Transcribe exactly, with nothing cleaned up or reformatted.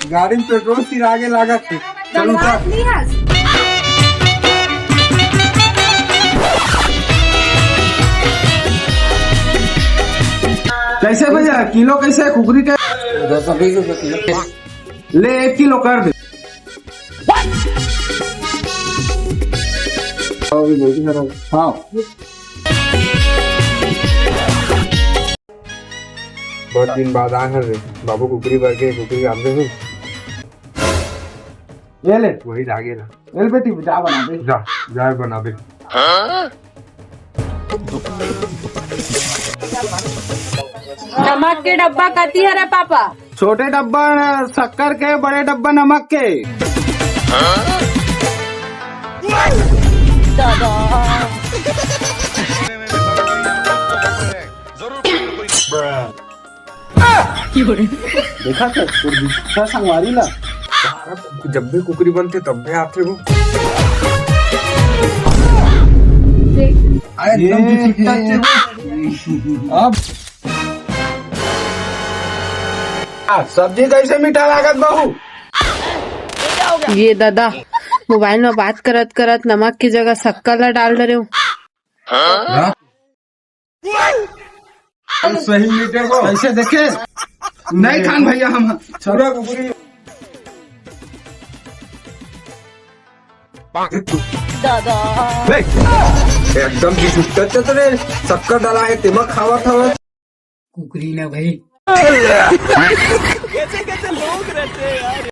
गाड़ी में पेट्रोल सिरागे लागत हे। चल उतर। कैसे भैया, किलो कैसे कुकरी के? दो सौ बीस रुपए किलो। ले, एक किलो कर दे। हाँ। बहुत दिन बाद आए हन रे बाबू, कुकरी बर के कुकरी रांधे हूँ। ये ले। वही लागे ना। ये ले बेटी, जा बना दे। जा, जा बना दे। नमक के डब्बा कति हरे पापा? छोटे डब्बा शक्कर के, बड़े डब्बा नमक के। देखा था, तोर बिस्सा संगवारी ला। जब भी कुकरी बनथे, तब भी आथे वो। अरे, एकदम ये चिट्टा है। अब आ, सब्जी कैसे मीठा लागत बहू? ये दादा, मोबाइल में बात करत करत नमक की जगह शक्कर ला डाल दे रहे हो। हाँ? सही मीठे को। कैसे देखे? नहीं खान भैया हम। पूरा कुकरी। दादा। बे, एकदम भी सुट्टा चल रे। शक्कर डाला है, तेमा खावा था। कुकरी ना भाई।